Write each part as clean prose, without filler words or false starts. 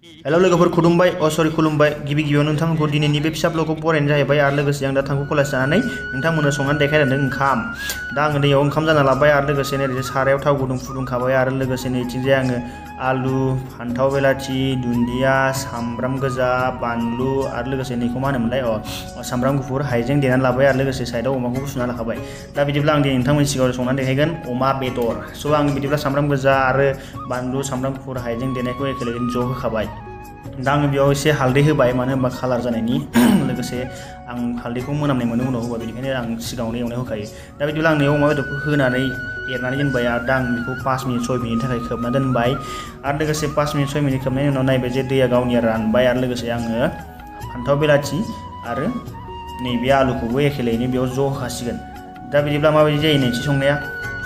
hello लोगोफोर खुलुमबाय सरि खुलुमबाय गिबि गिबियाव नोंथांमोनखौ दिनैनि बे फिसा ब्लगखौ बरायनाय जाहैबाय आरो लोगोसे आं दा थांखु कलेज जानानै नोंथांमोननो संनानै देखायदों ओंखाम दा आङो दैयाव ओंखाम जाना लाबाय आरो लोगोसे नै सारायाव थाव गुदुं फुदुंखाबाय आरो लोगोसे नैथिंजाय आङो आलु फान्थाव बेलाथि दुन्दिया सामब्राम गोजा बानलु आरो लोगोसे नैखौ मा होनोमोनलाय सामब्राम गुफुर हाइजें देनानै लाबाय आरो लोगोसे साइडआव अमाखौबो सुना लाखाबाय दा बिदिब्ला आं दिनै नोंथांमोननि सिगाङाव संनानै देखायगोन अमा बेदर स' आं बिदिब्ला सामब्राम गोजा आरो बानलु सामब्राम गुफुर हाइजें देनायखौ एखेलगे ज' होखाबाय दा आङो बेयाव एसे हालदै होबाय मानो होनबा कालार जानायनि लोगोसे आं हालदैखौ मोनामनाय मोनो उनाव होबाय बेनिखायनो आं सिगाङावनो एवनाय होखायो दा बिदिब्ला आं अमा बेदरखौ होनानै एरनानै दोनबाय आरो दा आं बेखौ 5 मिनिट 6 मिनिटनि थाखाय खोबना दोनबाय आरो लोगोसे 5 मिनिट 6 मिनिट खोबनायनि उनाव नायबाय जे दैया गावनिया रानबाय आरो लोगोसे आङो फान्थाव बेलाथि आरो नैबे आलुखौबो एखेलैनो बेयाव ज' होखासिगोन दा बिदिब्ला माबायदि जायो नैथि संनाया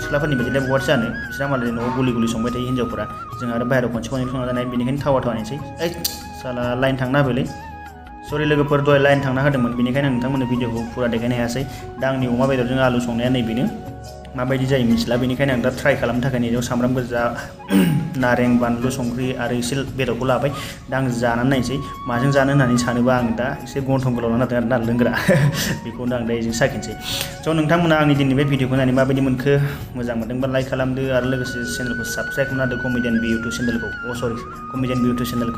सिख्लाफोरनि बायदिलाय बहाथो जानो बिसोरहा मालाय न'आव गुलि गुलि संबाय थायो हिन्जावफोरा जों आरो बाहेरायाव खनसे खननै संना जानाय बेनिखायनो थावा थावानोसै साला लाइन थांना होबायलै सरि लोगोफोर दहाय लाइन थांना होदोंमोन बेनिखायनो नोंथांमोननो भिडिअखौ फुरा देखायनो हायासै दा आंनि अमा बेदरजों आलु संनाया नैबेनो माबायदि जायो मिथिला बेनिखायनो आं दा ट्राइ खालामनो थाखाय नैयाव सामब्राम गोजा नारें बानलु संख्रि आरो एसे बेदरखौ लाबाय दा आं जानानै नायनोसै माजों जानो होननानै सानोबा आं दा एसे गन्थं गोलाव लाना दों आरोना लोंग्रा बेखौनो आं दा एजों साखिनोसै स' नोंथांमोना आंनि दिनै बे भिडिअखौ नायनानै माबायदि मोनखो मोजां मोनदोंबा लाइक खालामदो आरो लोगोसे चेनेलखौ साबस्क्राइब खालामना होदो कमेडियान बि इउटुब चेनेलखौ सरि कमेडियान बि इउटुब चेनेलखौ